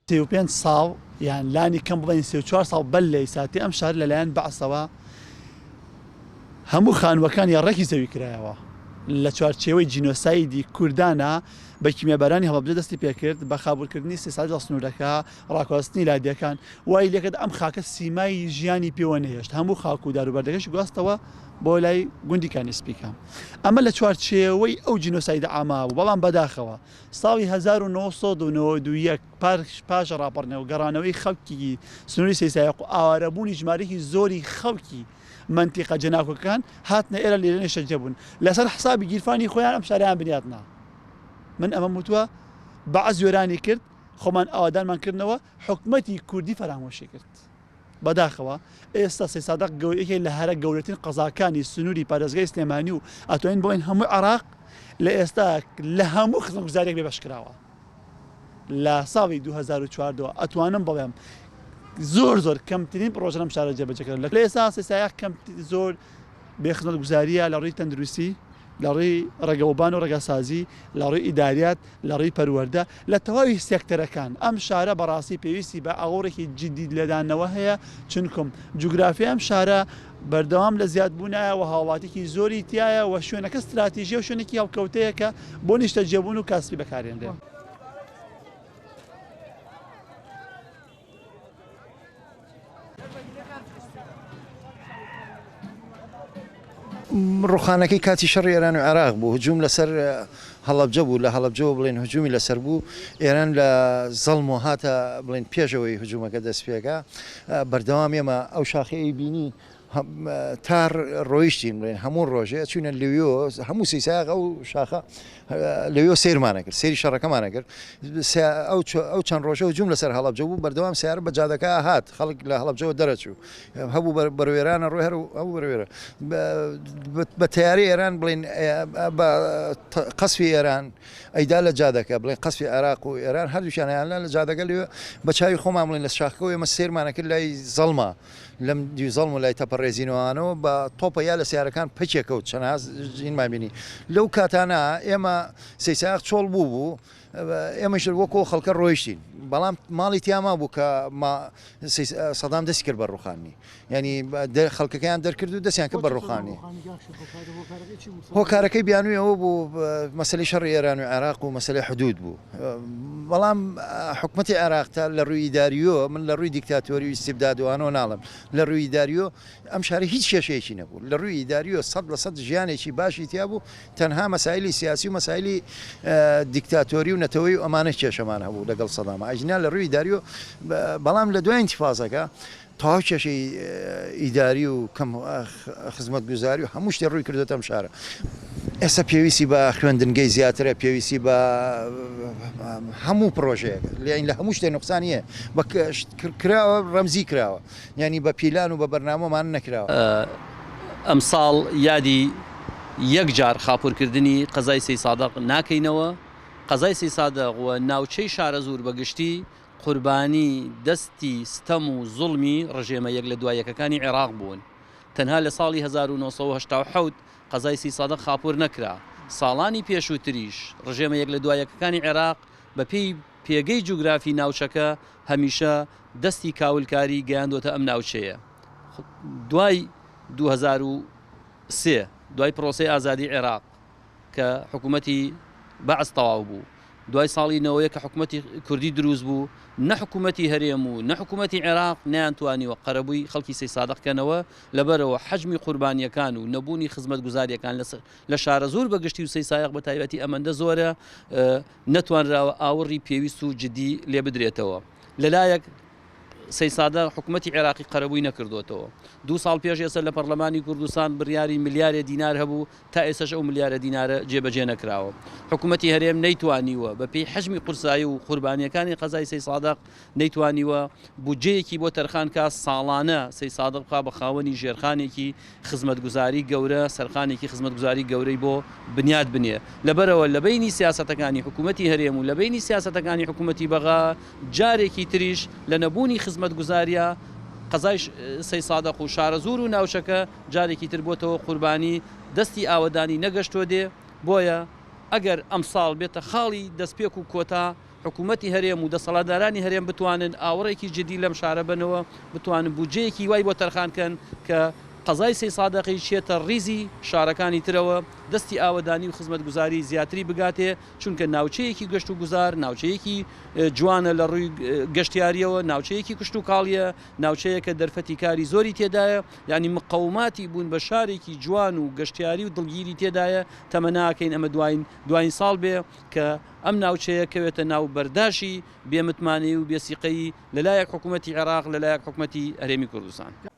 35 ساڵ یان لانی کەم بڵێین 34 ساڵ بەر لە ئیساتی ئەم شارە لەلایەن بەعسەوە هەموو خانووەکانی ڕێکی زەوی کرایەوە لە چوارچێوەی جینۆسایدی کوردانە بە کیمیابارانی هەڵەبجە دەستی پێکرد بە خابورکردنی سێ ساڵ لە سنوورەکە ڕاکواستنی لادێکان وای لێکرد ئەم خاکە سیمای ژیانی پێوە نەهێشت هەموو خاک و داروبەردەکەشی گواستەوە بۆ لای گوندی کانی سپیکە ئەمە لە چوارچێوەی ئەو جینۆسایدە عامە بوو بەڵام بەداخەوە ساڵی 1991 پاش ڕاپەڕین و گەڕانەوەی خەڵکی سنووری سەیسایەق و ئاوارەبوونی ژمارەیەکی زۆری خەڵکی مەنتیقە جێناکۆکەکان هاتنە ئێرە لێرە نیشتەجێ بوون لەسەر حسابی گیرفانی خۆیان ئەم شارەیان بنیات نا. من ئەمەم وتووە بەعس وێرانی کرد خۆمان ئاوادانمان کردنەوە حکومەتی کوردی فەرامۆشی کرد. بەداخەوە ئێستا سەیسادق یەکێک لە هەرە گەورەترین قەزاکانی سنووری پارێزگای سلێمانی و ئەتوانین بڵێین هەموو عێراق لە ئێستا لە هەموو خزمەتگوزاریەک بێبەش کراوە. لە ساڵی 2014 ئەتوانم بڵێم زۆر زۆر کەمترین پڕۆژە لەم شارە جێبەجێ کرا. لە ئێستا سەیسایەق کەم زۆر بێ خزمەتگوزارییە لە ڕووی تەندروستی، لە ڕووی ڕێگەوبان و ڕێگاسازی، لە ڕووی ئیداریات، لە ڕووی پەروەردە، لە تەواوی سێکتەرەکان. ئەم شارە بەڕاستی پێویستی بە ئاوڕێکی جیدی لێدانەوە هەیە، چونکم جوگرافیای ئەم شارە بەردەوام لە زیادبوونایە و هاوڵاتیی زۆری تیایە و شوێنەکە ستراتیژییە و شوێنێکی هەڵکەوتەیە کە بۆ نیشتەجێبوون و کاسبی بەکارێنرێ. ڕوخانەکەی کاتی شەڕی ئێران و عێراق بوو، هجوم لەسەر هەڵەبجە بوو، لە هەڵەبجەوە بڵێن هجومی لەسەر بوو، ئێران لە زەڵمۆ هاتە بڵێن پێشەوەی هجومەکە دەست پێکا، بەردەوام ئێمە ئەو شاخەی بینی تا ڕۆیشتین بڵێن هەموو ڕۆژێ چوینە لەوێ هەموو سیساق ئەو شاخە لەوێ سەیرمانە کرد سەیری شەڕەکەمانە کرد ئەو چەند ڕۆژە هجوم لەسەر هەڵەبجە بوو بەردەوام سیارە بە جادەکە هات خەڵک لە هەڵەبجەوە دەرەچوو هەبوو بەروێرانە ڕۆی هەر هەبوو بەروێرە بە تیاری ئێران بڵین بە قەسفی ئێران ئەیدا لە جادەکە بڵێن قەسفی عێراق و ئێران هەردووکیان لە جادەکە لێ بە چاوی خۆمان بڵێن لە شاخەکەەوە ئێمە سێرمانە کرد لای زەڵمە لەم دیو زەڵم و لای تەپە ڕێزینەوانەوە بە تۆپە یا لە سیارەکان پەکێ کەوت چەند ژینمان بینی لەو کاتانە ئێمە سەیساق چۆڵ بوو بوو ئێمەش وەکۆ خەڵکە ڕۆیشتین بەڵام ماڵی تیاما بوو کە سەدام دەستی کرد بە ڕوخانی ینی خەڵکەکەیان دەرکرد و دەستیان کرد بە ڕوخانی هۆکارەکەی بیانووی ئەوە بوو مەسەلەی شەڕی ئێران و عێراق و مەسەلەی حدود بوو بەڵام حکومەتی عێراق تا لە ڕووی ئیداریۆ من لە ڕووی دیکتاتۆری و ئیستیبدادوانەوە ناڵم لە ڕووی ئیداریۆ ئەم شارە هیچ کێشەیەکی نەبوو لە ڕووی ئیداریۆ 100% ژیانێکی باشی تیا بوو تەنها مەسایلی سیاسی و مەسایلی دیکتاتۆری و نەتەوەی و ئەمانە کێشەمان هەبوو لەگەڵ سەدام ئەگینا لە ڕووی ئیداریۆ بەڵام لە دوای ئینتیفازەکە تەواو کێشەی ئیداری و کەم خزمەتگوزاری و هەموو شتێ ڕووی کردۆتە ئەم شارە. ئێستا پێویستی بە خوێندنگەی زیاترە، پێویستی بە هەموو پڕۆژەیەک لێین لە هەموو شتێ نوقسانی هەیە. بە کراوە ڕەمزی کراوە یانی بە پیلان و بە بەرنامەمان نەکراوە. ئەمساڵ یادی یەک جار خاپوورکردنی قەزای سەیسادق ناکەینەوە، قەزای سەیسادق و ناوچەی شارەزوور بە گشتی قوربانی دەستی ستەم و زوڵمی ڕژێمە یەک لە دوا یەکەکانی عێراق بوون. تەنها لە ساڵی 1987 قەزای سیسادق خاپوور نەکرا، ساڵانی پێشووتریش ڕژێمە یەک لە دوا یەکەکانی عێراق بە پێی پێگەی جوگرافی ناوچەکە هەمیشە دەستی کاولکاری گەیاندۆتە ئەم ناوچەیە. دوای 2003 دوای پرۆسەی ئازادی عێراق کە حکوومەتی بەعس تەواو بوو، دوای ساڵی نەوەیە کە حکومەتی کوردی دروست بوو، نە حکومەتی هەرێم و نە حکومەتی عێراق نەیانتوانیوە قەرەبووی خەڵکی سەیسادق کەنەوە، لەبەرئەوە حەجمی قوربانییەکان و نەبوونی خزمەتگوزارییەکان لە شارەزوور بە گشتی و سەیسایەق بە تایبەتی ئەمەندە زۆرە نەتوانراوە ئاوڕی پێویست و جدی لێبدرێتەوە. لەلایەک سەیسادە حکومەتی عێراقی قەرەبووی نەکردۆتەوە. دوو ساڵ پێش ئێستا لە پەڕلەمانی کوردستان بڕیاری ملیارێ دینار هەبوو، تا ئێستاش ئەو ملیارە دینارە جێبەجێ نەکراوە. حکومەتی هەرێم نەیتوانیوە بە پێی حەجمی قورسایی و قوربانییەکانی قەزای سەیسادق نەیتوانیوە بودجەیەکی بۆ تەرخان کا ساڵانە سەیسادق بکا بە خاوەنی ژێرخانێکی خزمەتگوزاری گەورە، سەرخانێکی خزمەتگوزاری گەورەی بۆ بنیات بنێ. لەبەرئەوە لە بەینی سیاسەتەکانی حکومەتی هەرێم و لە بەینی سیاسەتەکانی حکومەتی بەغا جارێکی تریش لە نەبوونی خزمەتگوزارییە قەزای سەیسادق و شارەزوور و ناوچەکە جارێکی تر بۆتەوە قوربانی دەستی ئاوەدانی نەگەشتوە دێ، بۆیە ئەگەر ئەمساڵ بێتە خاڵی دەستپێک و کۆتا حکوومەتی هەرێم و دەسەڵاتدارانی هەرێم بتوانن ئاوڕێکی جدی لەم شارە بەنەوە، بتوانن بودجەیەکی وای بۆ تەرخان کەن کە قەزای سەیسادەقیش چێتە ڕیزی شارەکانی ترەوە، دەستی ئاوەدانی و خزمەتگوزاری زیاتری بگاتێ، چونکە ناوچەیەکی گەشت و گوزار، ناوچەیەکی جوانە لە ڕووی گەشتیارییەوە، ناوچەیەکی کشتوکاڵییە، ناوچەیەکە دەرفەتی کاری زۆری تێدایە، یانی مقەوماتی بوون بە شارێکی جوان و گەشتیاری و دڵگیری تێدایە، تەمەناکەین ئەمە دواین دواین ساڵ بێ کە ئەم ناوچەیە کەوێتە ناو بەرداشی بێ متمانەیی و بێ سیقەیی لە لایەک حکوومەتی عێراق لە لایەک حکوومەتی هەرێمی کوردستان.